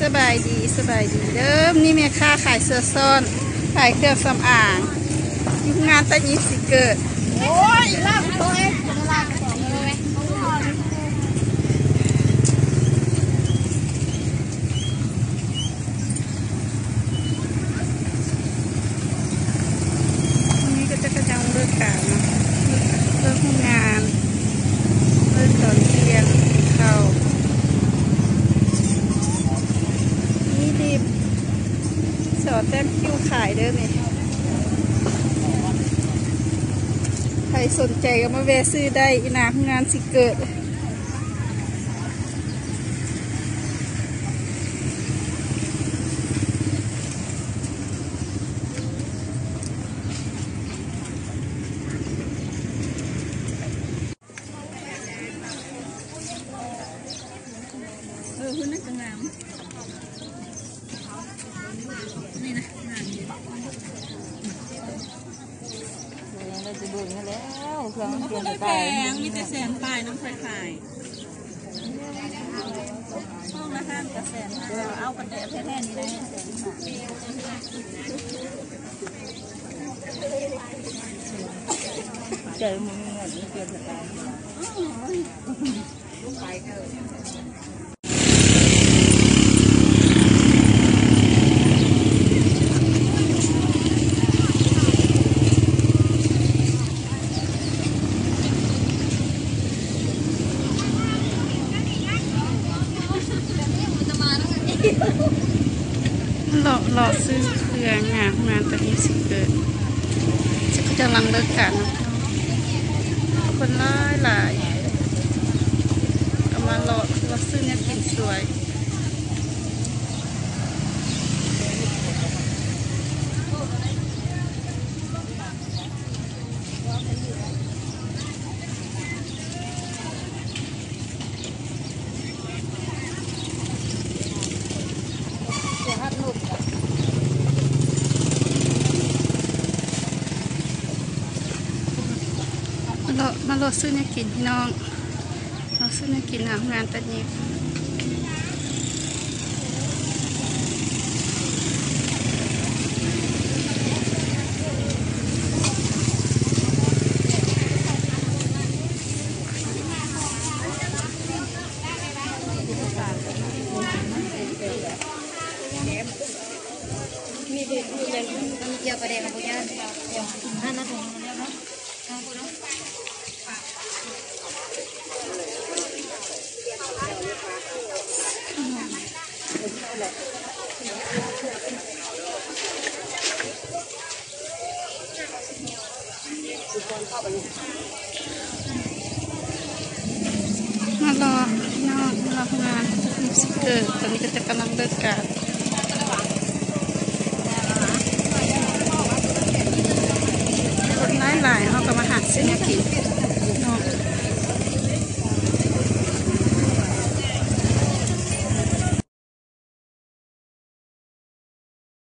ສະບາຍດີ ສະບາຍດີເດີ້ ນີ້ແມ່ຄ້າຂາຍເສື້ອຊ້ອນ ຂາຍເຄື່ອງສຳອາງ ຢູ່ງານຕະຍິດຊິເກີດ. ໂອ້ຍ ລາວໂຕເອງ ນີ້ກໍຈະກະຈັ່ງເລີກການເນາະ ເລີກໂຮງງານ ເລີກຕອນທ່ຽງ ເຂົ້າ ມີດິບ ສອແຕ້ມຄິວຂາຍເດີ້ນີ້ ໃຜສົນໃຈກໍມາແວ່ຊື້ໄດ້ ອີ່ໜ້າໂຮງງານຊິເກີດ. ເອີ ພຸ້ນນະກໍງາມ ນີ້ນະ ງາມຢູ່ ເບິ່ງແລ້ວ ເຄື່ອງມັນປ່ຽນໄປ ມີແຕ່ແສນປາຍນຳຂ້ອຍຂາຍ ເອົາກັນແທ້ໆ ນີ້ນະ ແສນຫ້າ ໃຈມັນມີເງິນມີເງິນສະຕາງ. ເລາະ ເລາະຊື້ເຄື່ອງງານ ງານຕອນນີ້ຊິເກີດ ເຂົາເຈົ້າກຳລັງເລີກການ ຄົນຫຼາຍໆ ກໍມາເລາະ ເລາະຊື້ແນວກິນສວຍ. ມາເລາະ ມາເລາະຊື້ແນວກິນພີ່ນ້ອງ. ເຮົາຊື້ແນວກິນນະ ງານຕະຍິບ ມີດຽວປາແດງບໍ່ຢ້ານ ດຽວ ອັນນັ້ນນະ ມາລໍພີ່ນ້ອງ ມາລໍງານ ຕອນນີ້ກໍຈະກຳລັງເລີກການ ຄົນຫຼາຍໆ ເຮົາກໍມາຫາຊື້ແນວກິນ.